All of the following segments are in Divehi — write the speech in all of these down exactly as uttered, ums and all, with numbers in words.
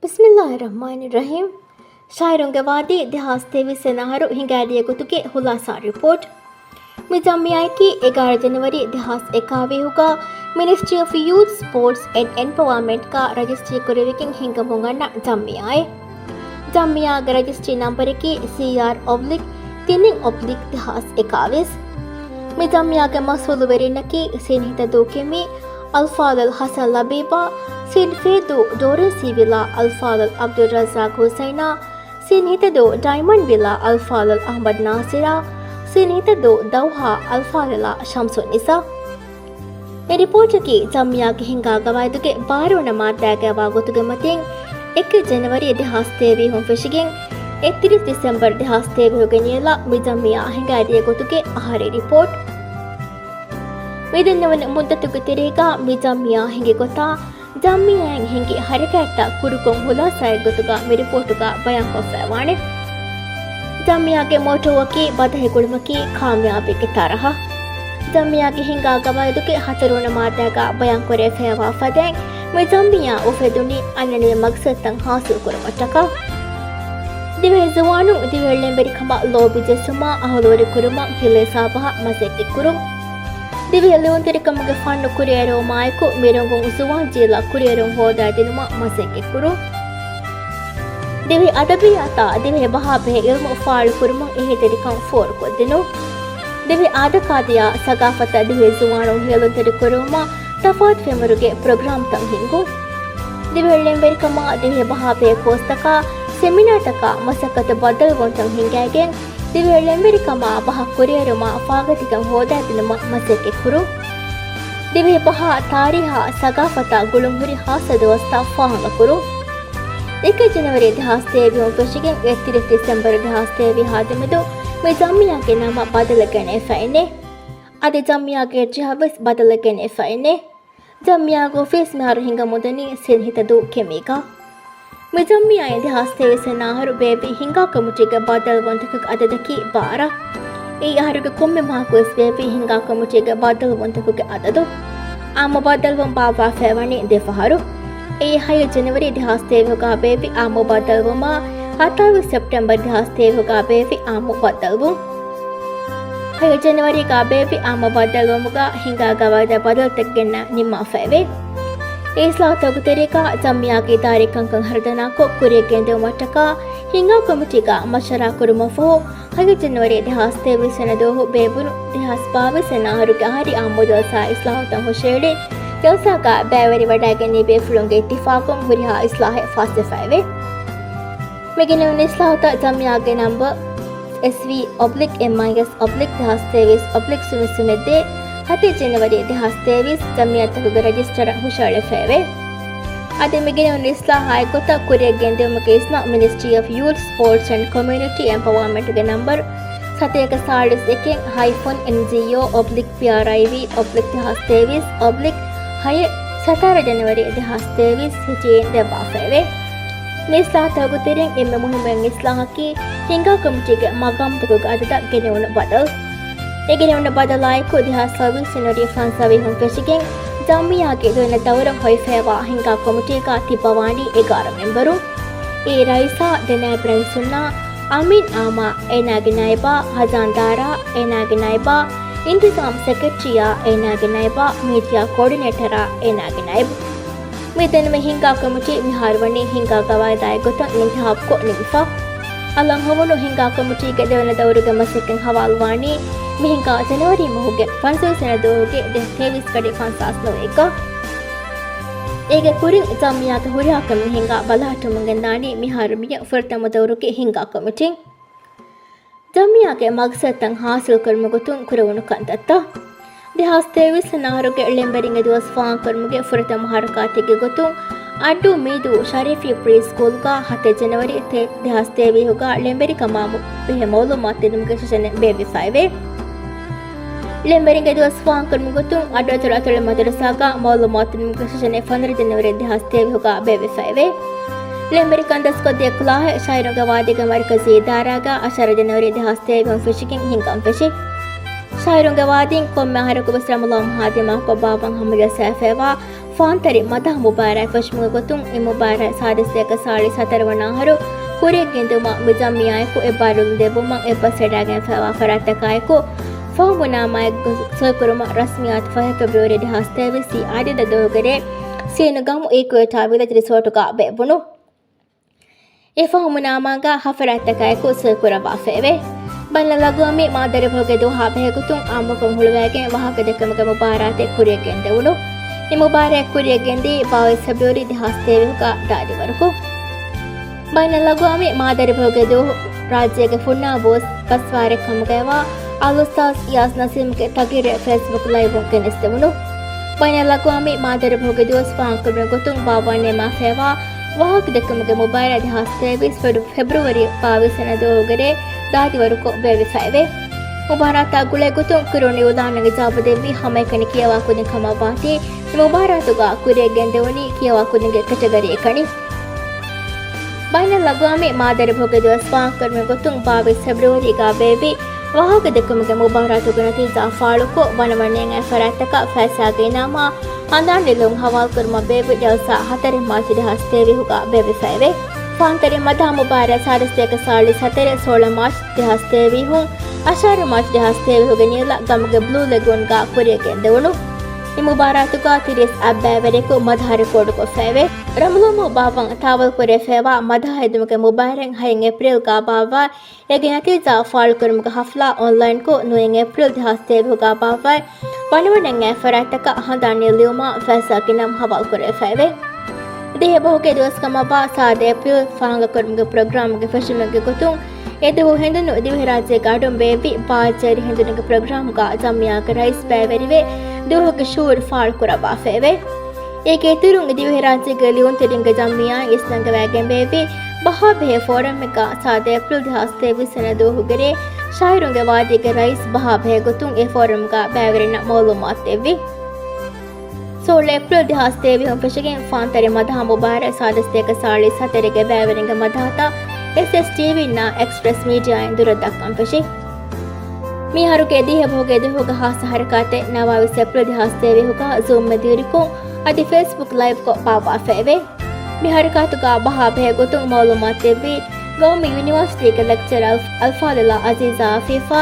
ބިސްމިއްލާހި ރަޙްމާނި ރަޙީމް. ޝާއިރުންގެ ވާދީ ދެހާސް ތޭވީސް އަށް އަހަރު ހިނގާދިޔަ ގޮތުގެ ހުލާސާ ރިޕޯޓް. މި ޖަމްޢިއްޔާއަކީ އެގާރަ ޖަނަވަރީ ދެހާސް އެކާވީހުގަ މިނިސްޓްރީ އޮފް ޔޫތް، ސްޕޯޓްސް އެންޑް އެމްޕަވާމަންޓްގަ ރަޖިސްޓްރީ ކުރެވިގެން ހިނގަމުން އަންނަ ޖަމްޢިއްޔާއެއް. ޖަމްޢިއްޔާގެ ރަޖިސްޓްރީ ނަމްބަރަކީ ސީއާރް އޮބްލިކް ތިނެއް އޮބްލިކް ދެހާސް އެކާވީސް. މި ޖަމްޢިއްޔާގެ މަސްއޫލުވެރިންނަކީ ސީން ހިތަދޫ ކެމީ އަލްފާޟިލް ޙަސަން ލަބީބާ، ސީން ފޭދޫ ޑޯރިން ސީވިލާ އަލްފާޟިލް ޢަބްދުއްރައްޒާޤް ޙުސައިނާ، ސީން ހިތަދޫ ޑައިމަންޑް ވިލާ އަލްފާޟިލް އަޙްމަދު ނާޞިރާ، ސީން ހިތަދޫ ދައުހާ އަލްފާޟިލާ ޝަމްސުންނިސާ. މި ރިޕޯޓަކީ ޖަމްޢިއްޔާގެ ހިންގާ ގަވާއިދުގެ ބާރަ ވަނަ މާއްދާގައިވާ ގޮތުގެ މަތިން، އެކެއް ޖަނަވަރީ ދެހާސް ތޭވީހުން ފެށިގެން، އެއްތިރީސް ޑިސެމްބަރު ދެހާސް ތޭވީހުގެ ނިޔަލަށް މި ޖަމްޢިއްޔާ ހިނގާދިޔަ ގޮތުގެ އަހަރެއް ރިޕޯޓް. މި ދެންނެވުނު މުއްދަތުގެ ތެރޭގަ މި ޖަމްޢިއްޔާ ހިނގި ގޮތާ، ޖަމްޢިއްޔާއިން ހިނގި ހަރަކާތްތައް ކުރުކޮށް ހުލާސާއެއް ގޮތުގަ މި ރިޕޯޓުގަ ބަޔާންކޮށްފައިވާނެ. ޖަމްޢިއްޔާގެ މޯޓޯއަކީ ބަދަހި ގުޅުމަކީ ކާމިޔާބީގެ ތަރަހަ. ޖަމްޢިއްޔާގެ ހިންގާ ގަވާއިދުގެ ހަތަރުވަނަ މާއްދާގަ ބަޔާންކުރެވިފައިވާ ފަދައިން، މި ޖަމްޢިއްޔާ އުފެދުނީ އަންނަނިވި މަގްސަދުތައް ހާސިލް ކުރުމަށްޓަކާ. ދިވެހި ޒުވާނުން ދިވެހި ޅެންވެރިކަމަށް ލޯބި ޖެއްސުމަށް އަހުލުވެރި ކުރުމަށް ހިލަ ހިސާބަށް މަސައްކަތްކުރުން. ދިވެހި ލިޔުންތެރިކަމުގެ ފަންނު ކުރިއެރުވުމާއެކު މިރަނގުން ޒުވާން ޖީލަށް ކުރިއެރުން ހޯދާދިނުމަށް މަސައްކަތްކުރުން. ދިވެހި އަދަބިއްޔާތާ ދިވެހި ބަހާ ބެހޭ އިލްމު ފާޅުކުރުމަށް އެހީތެރިކަން ފޯރުކޮށްދިނުން. ދިވެހި އާދަކާދަޔާ ސަގާފަތަށް ދިވެހި ޒުވާނުން ހިޔަލުންތެރިކުރުވުމަށް ތަފާތު ފެންވަރުގެ ޕްރޮގްރާމްތައް ހިންގުން. ދިވެހި ޅެންވެރިކަމާ ދިވެހި ބަހާ ބެހޭ ކޯސްތަކާ ސެމިނާތަކާ މަސައްކަތު ބައްދަލުވުންތައް ހިންގައިގެން، ދިވެހި ޅެންވެރިކަމާ ބަހަށް ކުރިއެރުމަށް ފާގަތިކަން ހޯދާދިނުމަށް މަސައްކަތްކުރުން. ދިވެހި ބަހާ ތާރީހާ ސަގާފަތާ ގުޅުންހުރި ހާއްސަ ދުވަސްތައް ފާހަގަކުރުން. އެކެއް ޖަނަވަރީ ދެހާސް ތޭވީހުން ފެށިގެން އެއްތިރީސް ޑިސެމްބަރު ދެހާސް ތޭވީހާ ދެމެދު މި ޖަމްޢިއްޔާގެ ނަމަށް ބަދަލެއް ގެނެވިފައެއް ނެތް. އަދި ޖަމްޢިއްޔާގެ އިރުޝާއަށް ވެސް ބަދަލެއް ގެނެވިފައެއް ނެތް. ޖަމްޢިއްޔާގެ އޮފީސް މިހާރު ހިނގަމުންދަނީ ސިން ހިތަދޫ ކެމީގަ. މި ޖަމްޢިއްޔާއިން ދެހާސް ތޭވީސް އަށް އަހަރު ބޭއްވި ހިންގާ ކޮމިޓީގެ ބައްދަލުވުންތަކުގެ އަދަދަކީ ބާރަ. އެއީ އަހަރުގެ ކޮންމެ މަހަކުވެސް ބޭއްވި ހިންގާ ކޮމިޓީގެ ބައްދަލުވުންތަކުގެ އަދަދު. އާއްމު ބައްދަލުވުން ބާއްވާފައިވަނީ ދެ ފަހަރު. އެއީ ހައެއް ޖަނަވަރީ ދެހާސް ތޭވީހުގަ ބޭއްވި އާއްމު ބައްދަލުވުމާ، ހަތާވީސް ސެޕްޓެމްބަރު ދެހާސް ތޭވީހުގަ ބޭއްވި އާއްމު ބައްދަލުވުން. ހައެއް ޖަނަވަރީގަ ބޭއްވި އާއްމު ބައްދަލުވުމުގަ ހިންގާ ގަވާއިދަށް ބަދަލުތައް ގެންނަ ނިންމާފައެވެ. އެ އިސްލާހުތަކުގެ ތެރޭގަ ޖަމްޢިއްޔާގެ އިދާރީ ކަންކަން ހަރުދަނާކޮށް ކުރިއަށް ގެންދިއުމަށްޓަކާ ހިންގާ ކޮމިޓީގަ މަޝްވަރާ ކުރުމަށްފަހު، ހައެއް ޖަނަވަރީ ދެހާސް ތޭވީސް ވަނަ ދުވަހު ބޭއްވުނު ދެހާސް ބާވީސް ވަނަ އަހަރުގެ އަހަރީ އާއްމު ޖަލްސާ އިސްލާހުތައް ހުށައެޅި، ޖަލްސާގަ ބައިވެރިވަޑައިގެންނެވި ބޭފުޅުންގެ އިއްތިފާޤުން ހުރިހާ އިސްލާހެއް ފާސްވެފައެވެ. މިގެނެވުނު އިސްލާހުތައް ޖަމްޢިއްޔާގެ ނަމްބަރު އެސްވީ އޮބްލިކް އެމްއައިއެސް އޮބްލިކް ދެހާސް ތޭވީސް އޮބްލިކް ސުމެއް ސުމެއް ދޭއް، ހަތެއް ޖަނަވަރީ ދެހާސް ތޭވީސް ޖަމްޢިއްޔާތަކުގެ ރަޖިސްޓަރަށް ހުށައެޅިފައެވެ. އަދި މިގެނެވުނު އިސްލާހާ އެއްގޮތަށް ކުރިއަށް ގެންދިއުމުގެ އިސްނަށް މިނިސްޓްރީ އޮފް ޔޫތް، ސްޕޯޓްސް އެންޑް ކޮމިއުނިޓީ އެމްޕަވާމަންޓްގެ ނަމްބަރު ސަތޭކަ ސާޅީސް އެކެއް ހައިފުން އެންޖީއޯ އޮބްލިކް ޕީއާރްއައިވީ އޮބްލިކް ދެހާސް ތޭވީސް އޮބްލިކް ހައެއް، ސަތާރަ ޖަނަވަރީ ދެހާސް ތޭވީސް ހިޖުރީން ދެއްވާފައެވެ. މި އިސްލާހުތަކުގެ ތެރެއިން އެންމެ މުހިއްމު އިސްލާހަކީ، ހިންގާ ކޮމިޓީގެ މަގާމުތަކުގެ އަދަދަށް ގެނެވުނު ބަދަލު. އެ ގެނެވުނު ބަދަލާއެކު، ދެހާސް ސައުވީސް ޖަނަވަރީ ފަންސާވީހުން ފެށިގެން، ޖަމްޢިއްޔާގެ ދެވަނަ ދައުރަށް ހޮވިފައިވާ ހިންގާ ކޮމިޓީގަ ތިއްބަވާނީ އެގާރަ މެމްބަރުން. އެ ރައީސާ، ދެ ނާއިބް ރައީސުންނާ، އަމީން އާއްމާ، އޭނާގެ ނައިބާ، ހަޒާންދާރާ، އޭނާގެ ނައިބާ، އިންތިޒާމް ސެކްރެޓަރީއާ، އޭނާގެ ނައިބާ، މީޑިއާ ކޯޑިނޭޓަރާ، އޭނާގެ ނައިބު. މި ދެންނެވި ހިންގާ ކޮމިޓީ މިހާރު ވަނީ ހިންގާ ގަވާއިދާ އެއްގޮތަށް އިންތިހާބުކޮށް ނިމިފަ. އަލަށް ހޮވުނު ހިންގާ ކޮމިޓީގެ ދެވަނަ ދައުރުގެ މަސައްކަތް ހަވާލުވާނީ މި ހިންގާ ޖަނަވަރީ މަހުގެ ފަންސާސް ވަނަ ދުވަހުގެ ދެ ތޭވީސް ގަޑި ފަންސާސް ނުވައެއްގަ. އޭގެ ކުރިން ޖަމްޢިއްޔާގެ ހުރިހާ ކަމެއް ހިންގާ ބަލަހައްޓަމުން ގެންދާނީ މިހާރު މިއަށް ފުރަތަމަ ދައުރުގެ ހިންގާ ކޮމިޓީން. ޖަމްޢިއްޔާގެ މަގްސަދުތައް ހާސިލްކުރުމުގެ ގޮތުން ކުރެވުނު ކަންތައްތައް. ދެހާސް ތޭވީސް އަހަރުގެ ޅެންވެރިންގެ ދުވަސް ފާހަގަކުރުމުގެ ފުރަތަމަ ހަރަކާތެއްގެ ގޮތުން އައްޑޫ މީދޫ ޝަރީފީ ޕްރީ ސްކޫލްގަ ހަތެއް ޖަނަވަރީ ތެ-، ދެހާސް ތޭވީހުގަ ޅެންވެރިކަމާ މު-، ބެހޭ މައުލޫމާތު ދިނުމުގެ ސެޝަނެއް ބޭއްވިފައެވެ. ޅެންވެރިންގެ ދުވަސް ފާހަގަކުރުމުގެ ގޮތުން އައްޑުއަތޮޅު އަތޮޅު މަދަރުސާގަ މައުލޫމާތު ދިނުމުގެ ސެޝަނެއް ފަނަރަ ޖަނަވަރީ ދެހާސް ތޭވީހުގަ ބޭއްވިފައެވެ. ޅެންވެރިކަން ދަސްކޮށްދިޔަ ކުލާހެއް ޝައިރުންގެ ވާދީގެ މަރުކަޒީ އިދާރާގަ އަށާރަ ޖަނަވަރީ ދެހާސް ތޭވީހުން ފެށިގެން ހިންގަން ފެށި. ޝައިރުންގެ ވާދީން ކޮންމެ އަހަރަކު ވެސް ރަމަޟާން މަހާ ދިމާކޮށް ބާވަން ހަމަޖައްސާފައިވާ ފާންތަރި މަދަހަ މުބާރާތް ފެށުމުގެ ގޮތުން އެ މުބާރާތް ސާދަ ސަތޭކަ ސާޅީސް ހަތަރު ވަނަ އަހަރު ކުރިއަށް ގެންދިއުމަށް މި ޖަމްޢިއްޔާއެކު އެއްބާރުލުން ދެއްވުމަށް އެއްބަސްވެވަޑައިގެންފައިވާ ފަރާތްތަކާއެކު ފަހުމުނާމާއެއް ސޮއިކުރުމަށް ރަސްމިއްޔާތު ފަހެ ފެބްރުއަރީ ދެހާސް ތޭވީސް އަދިދަ ދުވަހުގެ ރޭ ސީނު ގަމު އީކުއޭޓާ ވިލެޖް ރިސޯޓުގަ ބޭއްވުނު. އެ ފަހުމުނާމާގަ ހަ ފަރާތްތަކާއެކު ސޮއިކުރައްވާފައެވެ. ބައިނަލްއަގުވާމީ މާދަރި ބަހުގެ ދުވަހާ ބެހޭގޮތުން އާއްމުކޮށް ހުޅުވައިގެން ވާހަކަދެއްކުމުގެ މުބާރާތެއް ކުރިއަށް ގެންދެވުނު. މި މުބާރާތް ކުރިއަށް ގެންދީ ބާވީސް ފެބްރުއަރީ ދެހާސް ތޭވީހުގަ ދާދިވަރުކު. ބައިނަލްއަގުވާމީ މާދަރި ބަހުގެ ދުވަހު ރާއްޖޭގެ ފުންނާ ބޯސް ބަސްވާރެއް ކަމުގައިވާ އަލްއުސްތާޛް އިޔާޒް ނަސީމްގެ ތަގްރީރެއް ފޭސްބުކް ލައިވުން ގެނެސްދެވުނު. ބައިނަލްއަގުވާމީ މާދަރި ބަހުގެ ދުވަސް ފާހަގަކުރުމުގެ ގޮތުން ބާއްވާން ނިންމާފައިވާ ވާހަކަދެއްކުމުގެ މުބާރާތް ދެހާސް ތޭވީސް ފެބްރު-، ފެބްރުއަރީ ބާވީސް ވަނަ ދުވަހުގެ ރޭ ދާދިވަރުކޮށް ބޭއްވިފައެވެ. މުބާރާތާ ގުޅޭ ގޮތުން ކުރެވުނު އިއުލާނަށް އިޖާބަ ދެއްވީ ހަމައެކަނި ކިޔަވާ ކުދިން ކަމަށްވާތީ، މި މުބާރާތުގަ ކުރިއަށް ގެންދެވުނީ ކިޔަވާ ކުދިންގެ ކެޓަގަރީއެކަނި. ބައިނަލްއަގުވާމީ މާދަރި ބަހުގެ ދުވަސް ފާހަގަކުރުމުގެ ގޮތުން ބާވީސް ފެބްރުއަރީގަ ބޭއްވި ވާހަކަދެއްކުމުގެ މުބާރާތުގެ ނަތީޖާ ފާޅުކޮށް، ވަނަވަނަ ނޭނގޭ ފަރާތްތަކަށް ފައިސާގެ އިނާމާ ހަނދާން ނެރެލުން ހަވާލުކުރުމަށް ބޭއްވި ޖަލްސާ ހަތަރެއް މާޗު ދެހާސް ތޭވީހުގަ ބޭއްވިފައެވެ. ފާންތަރި މަދަހަ މުބާރާތް ސާދަ ސަތޭކަ ސާޅީސް ހަތަރެއް ސޯޅަ މާޗު ދެހާސް ތޭވީހުން، އަށާރަ މާޗު ދެހާސް ތޭވީހުގެ ނިޔަލަށް ގަމުގެ ބްލޫ ލެގޫންގަ ކުރިއަށް ގެންދެވުނު. މި މުބާރާތުގަ ތިރީސް އަށް ބައިވެރިޔަކު މަދަހަ ރެކޯޑުކޮށްފައެވެ. ރަމަޟާން މަހު ބާއްވަން ތާވަލްކުރެވިފައިވާ މަދަހަ ހެދުމުގެ މުބާރާތް ހައެއް އޭޕްރީލްގަ ބާއްވާ އޭގެ ނަތީޖާ ފާޅުކުރުމުގެ ހަފްލާ އޮންލައިންކޮށް، ނުވަ އޭޕްރީލް ދެހާސް ތޭވީހުގަ ބާއްވާ ވަނަވަނަ ނޭނގޭ ފަރާތްތަކަށް ހަނދާން ނެރެލުމަށް ފައިސާގެ އިނާމް ހަވާލުކުރެވިފައެވެ. ދިހަ ބަހުގެ ދުވަސް ކަމަށްވާ ސާދަ އޭޕްރީލް ފާހަގަކުރުމުގެ ޕްރޮގްރާމްގެ ފެށުމެއްގެ ގޮތުން، އެދުވަހު ހިނދުނު ދިވެހިރާއްޖޭގެ އަޑުން ބޭއްވި ބާއްޖަވެރި ހިނދުނުގެ ޕްރޮގްރާމްގަ ޖަމްޢިއްޔާގެ ރައީސް ބައިވެރިވެ، ދުވަހުގެ ޝުޢޫރު ފާޅުކުރައްވާފައެވެ. އޭގެ އިތުރުން، ދިވެހިރާއްޖޭގެ ލިޔުންތެރިންގެ ޖަމްޢިއްޔާއިން އިސްނަންގަވައިގެން ބޭއްވި ބަހާބެހޭ ފޯރަމްއެއްގަ ސާދަ އޭޕްރީލް ދެހާސް ތޭވީސް ވަނަ ދުވަހުގެ ރޭ ޝާއިރުންގެ ވާދީގެ ރައީސް ބަހާބެހޭ ގޮތުން އެ ފޯރަމްގަ ބައިވެރިންނަށް މަޢުލޫމާތު ދެއްވި. ސޯޅަ އޭޕްރީލް ދެހާސް ތޭވީސް ފެށިގެން ފާންތަރި މަދަހަ މުބާރާތް ސާދަ ސަތޭކަ ސާޅީސް ހަތަރެއްގެ ބައިވެރިންގެ މަދަހަތައް އެސްއެސް ޓީވީންނާ އެކްސްޕްރެސް މީޑިއާއިން ދުރަށް ދައްކަން ފެށި. މިއަހަރުގެ ދިހަ ބަހުގެ ދުވަހުގެ ހާއްސަ ހަރަކާތެއް ނަވާވީސް އޭޕްރީލް ދެހާސް ތޭވީސް ހުގަ ޒޫމް މެދުވެރިކޮށް، އަދި ފޭސްބުކް ލައިވްކޮށް ބާއްވާފައެވެ. މި ހަރަކާތުގަ ބަހާ ބެހޭ ގޮތުން މަޢުލޫމާތު ދެއްވީ، ގައުމީ ޔުނިވާސިޓީގެ ލެކްޗަރ އަލް-، އަލްފާޟިލާ އަޒީޒާ އަފީފާ،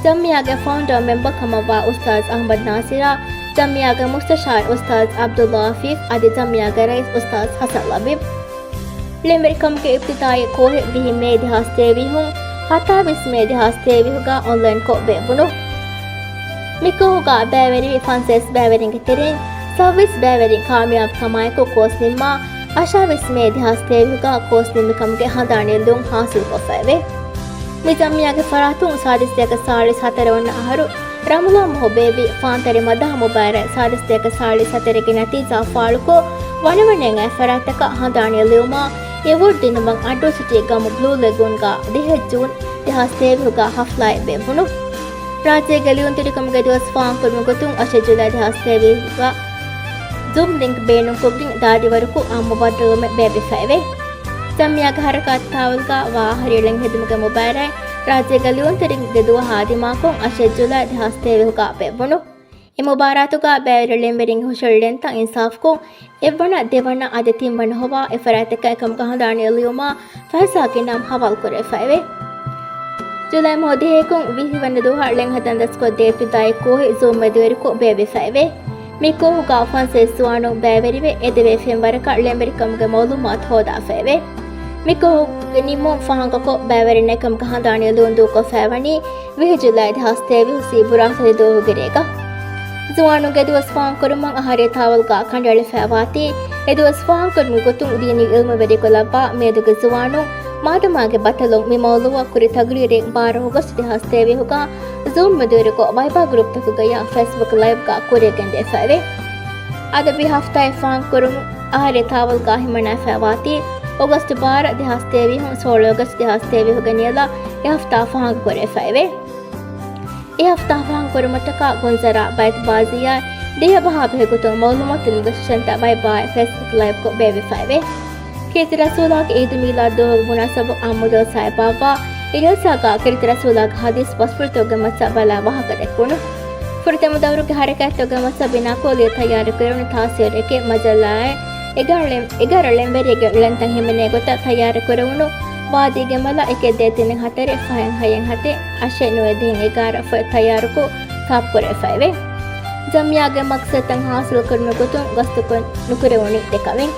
ޖަމްޢިއްޔާގެ ފައުންޑަރ މެމްބަރ ކަމަށްވާ އުސްތާޛް އަޙްމަދު ނާޞިރާ، ޖަމްޢިއްޔާގެ މުސްތަޝާރު އުސްތާޛް ޢަބްދުﷲ އަފީފް އަދި ޖަމްޢިއްޔާގެ ރައީސް އުސްތާޛް ޙަސަން ލަބީބް. ޅެންވެރިކަމުގެ އިފްތިތާޙީ ކޯހެއް ވިހި މޭ ދެހާސް ތޭވީސް ހުން ހަތާވީސް މޭ ދެހާސް ތޭވީސް ހުގަ އޮންލައިންކޮށް ބޭއްވުނު. މި ކޯހުގަ ބައިވެރިވި ފަންސަވީސް ބައިވެރިންގެ ތެރެއިން ސައުވީސް ބައިވެރިން ކާމިޔާބު ކަމާއެކު ކޯސް ނިންމާ، އަށާވީސް މޭ ދެހާސް ތޭވީސް ހުގަ ކޯސް ނިންމިކަމުގެ ހަނދާން ނެރެލުން ހާސިލްކޮށްފައެވެ. މި ޖަމްޢިއްޔާގެ ފަރާތުން ސާދަ ސަތޭކަ ސާޅީސް ހަތަރު ވަނަ އަހަރު ރަމަޟާން މަހު ބޭއްވި ފާންތަރި މަދަހަ މުބާރާތް ސާދަ ސަތޭކަ ސާޅީސް ހަތަރެއްގެ ނަތީޖާ ފާޅުކޮށް، ވަނަވަނަ ނޭނގޭ ފަރާތްތަކަށް ހަނދާން ނެރެލުމަށް އެވޯޑް ދިނުމަށް އައްޑޫ ސިޓީ ގަމު ބްލޫ ލެގޫންގަ ދިހަ ޖޫން ދެހާސް ތޭވީސް ހުގަ ހަފްލާއެއް ބޭއްވުނު. ރާއްޖޭގެ ލިޔުންތެރިކަމުގެ ދުވަސް ފާހަގަކުރުމުގެ ގޮތުން އަށެއް ޖުލައި ދެހާސް ތޭވީސް ހުގަ ޒޫމް ލިންކް ބޭނުންކޮށްގެން ދާދިވަރުކޮށް އާއްމު ބައްދަލުވުމެއް ބޭއްވިފައެވެ. ޖަމްޢިއްޔާގެ ހަރަކާތް ތާވަލްގަ ވާ އަހަރީ ޅެން ހެދުމުގެ މުބާރާތް ރާއްޖޭގެ ލިޔުންތެރިންގެ ދުވަހާ ދިމާކޮށް އަށެއް ޖުލައި ދެހާސް ތޭވީސް ހުގަ ބޭއްވުނު. އެ މުބާރާތުގަ ބައިވެރި ޅެންވެރިންގެ ހުށަހެޅި ޅެންތައް އިންސާފުކޮށް، އެއްވަނަ، ދެވަނަ އަދި ތިންވަނަ ހޮވާ އެ ފަރާތްތަކަށް އެކަމުގެ ހަނދާން ނެރެލުމަށް ފައިސާގެ އިނާމް ހަވާލުކުރެވިފައެވެ. ޖުލައި މަހު ދިހައެކުން ވިހި ވަނަ ދުވަހަށް ޅެން ހަދަން ދަސްކޮށްދޭ އިފްތިތާޙީ ކޯހެއް ޒޫމް މެދުވެރިކޮށް ބޭއްވިފައެވެ. މި ކޯހުގަ ފަންސަވީސް ޒުވާނުން ބައިވެރިވެ، އެދެވޭ ފެންވަރަކަށް ޅެންވެރިކަމުގެ މަޢުލޫމާތު ހޯދާފައެވެ. މި ކޯހުގެ ނިންމުން ފާހަގަކޮށް، ބައިވެރިންނަށް އެކަމުގެ ހަނދާން ނެރެލުން ދޫކޮށްފައިވަނީ ވިހި ޖުލައި ދެހާސް ތޭވީސް ބުރާސް ދުވަހުގެ ރޭގަ. ޒުވާނުންގެ ދުވަސް ފާހަގަކުރުމަށް އަހަރީ ތާވަލްގަ ކަނޑައެޅިފައިވާތީ، އެ ދުވަސް ފާހަގަކުރުމުގެ ގޮތުން ދީނީ އިލްމުވެރިކޮށް ލައްވާ މިއަދުގެ ޒުވާނުން މާދަމާގެ ބަތަލުން މި މައުޟޫޢަށް ކުރި ތަގްރީރެއް ބާރަ އޮގަސްޓް ދެހާސް ތޭވީސް ހުގަ ޒޫމް މެދުވެރިކޮށް ވައިބާ ގްރޫޕްތަކުގައި ފޭސްބުކް ލައިވްގަ ކުރިއަށް ގެންދެވިފައެވެ. އަދި މި ހަފްތާއެއް ފާހަގަކުރުމުން އަހަރީ ތާވަލްގަ ހިމަނައިފައިވާތީ، އޮގަސްޓް ބާރަ ދެހާސް ތޭވީސް ހުން ސޯޅަ އޮގަސްޓް ދެހާސް ތޭވީސް ހުގެ ނިޔަލަށް އެ ހަފްތާ ފާހަގަކުރެވިފައެވެ. އެ ހަފްތާ ފާހަގަކުރުމަށްޓަކާ ގޮންޒަރާ ބައިތު ބާޒީއާ ދިހަ ބަހާ ބެހޭގޮތުން މައުލޫމާތު ލިބިގަތުމަށްޓަކާ ވައިބާއި ފޭސްބުކް ލައިވްކޮށް ބޭއްވިފައެވެ. ކީރިތި ރަސޫލާގެ އީދު މީލާދު ދުވަހުގެ މުނާސަބަށް އާއްމު ޖަލްސާއެއް ބާއްވާ، އެ ޖަލްސާގަ ކީރިތި ރަސޫލާގެ ޙަދީޘް ބަސްފުޅުތަކުގެ މައްޗަށް ބަލާ ވާހަކަ ދެއްކުނު. ފުރަތަމަ ދައުރުގެ ހަރަކާތްތަކުގެ މަސްއަށް ބިނާކޮށް ލިޔެ ތައްޔާރުކުރެވުނު ތާސީރު އެކެއް މަޖައްލާއެއް އެގާރަ ޅެން-، އެގާރަ ޅެންވެރިއެއްގެ ޅެންތައް ހިމެނޭ ގޮތަށް ތައްޔާރުކުރެވުނު ވާދީގެ މަލަށް އެކެއް ދޭއް ތިނެއް ހަތަރެއް ފަހެއް ހައެއް ހަތެއް އަށެއް ނުވަ ދިހައެއް އެގާރަ ފޮތް ތައްޔާރުކޮށް ސާފުކުރެވިފައެވެ. ޖަމްޢިއްޔާގެ މަޤްޞަދުތައް ޙާޞިލުކުރުމުގެ ގޮތުން ގަސްތުކޮށް ނުކުރެވުނީ ދެކަމެއް.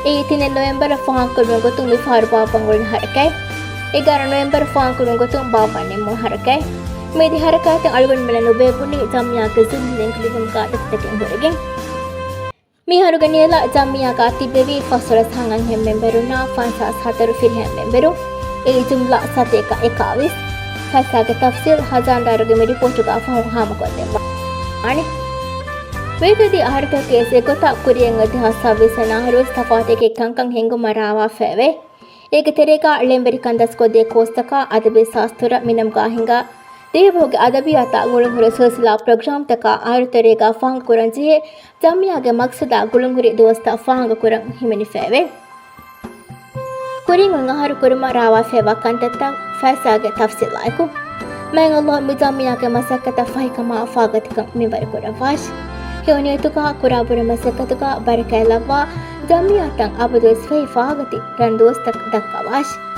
އެއީ ތިނެއް ނޮވެމްބަރަށް ފާހަގަކުރުމުގެ ގޮތުން މިފަހަރު ބާއްވަން އުޅުނު ހަރަކާތް. އެގާރަ ނޮވެމްބަރަށް ފާހަގަކުރުމުގެ ގޮތުން ބާއްވަން ނިންމުނު ހަރަކާތް. މިއަދި ހަރަކާތަށް އަޅުގަނޑުމެންނަށް ނުބޭއްވުނީ ޖަމްޢިއްޔާގެ ޒުމްރަ ލިންކް ލިބުމުގެ އަދަދުތަކެއް ހުރެގެން. މިހާރުގެ ނިޔަލަށް ޖަމްޢިއްޔާގަ ތިއްބެވި ފަސްދޮޅަސް ހަތް އަށް މެމްބަރުންނާ ފަންސާސް ހަތަރު ފިރިހެން މެމްބަރު. އެއީ ޖުމްލަ ސަތޭކަ އެކާވީސް. ފައިސާގެ ތަފްސީލް ހަޒާންދާރުގެ މި ރިޕޯޓުގަ ފަހުން ހާމަކޮށްދެއްވާނެ. ވޭތުވެދިޔަ އަހަރުތަކުގެ އެއްގޮތަށް ކުރިއަށް އޮތް ދެހާސް ސައްބީސް ވަނަ އަހަރުވެސް ތަފާތު އެކެއް ކަންކަން ހިންގުމަށް ރާވާފައެވެ. އޭގެ ތެރޭގަ ޅެންވެރިކަން ދަސްކޮށްދޭ ކޯސްތަކާ އަދަބީ ސާސްތުރަށް މިނަމުގަ ހިނގާ ދިވެހިބަހުގެ އަދަބިއްޔާތާ ގުޅުންހުރި ސިލްސިލާ ޕްރޮގްރާމްތަކާ އަހަރުތެރޭގަ ފާހަގަކުރަންޖެހޭ ޖަމްޢިއްޔާގެ މަޤްޞަދާ ގުޅުންހުރި ދުވަސްތައް ފާހަގަކުރަން ހިމެނިފައެވެ. ކުރިން އޮތް އަހަރު ކުރުމަށް ރާވާފައިވާ ކަންތައްތައް ފައިސާގެ ތަފްސީލާއެކު. މާތް ﷲ މި ޖަމްޢިއްޔާގެ މަސައްކަތަށް ފަހިކަމާ ފާގަތިކަން މިންވަރުކުރައްވާށި. ހެޔޮނިޔަތުގަ ކުރާބުރި މަސައްކަތުގަ ބަރަކާތް ލައްވާ، ޖަމްޢިއްޔާތައް އަބަދުވެސް ފަހި ފާގަތި ރަން ދުވަސްތައް ދައްކަވާށި.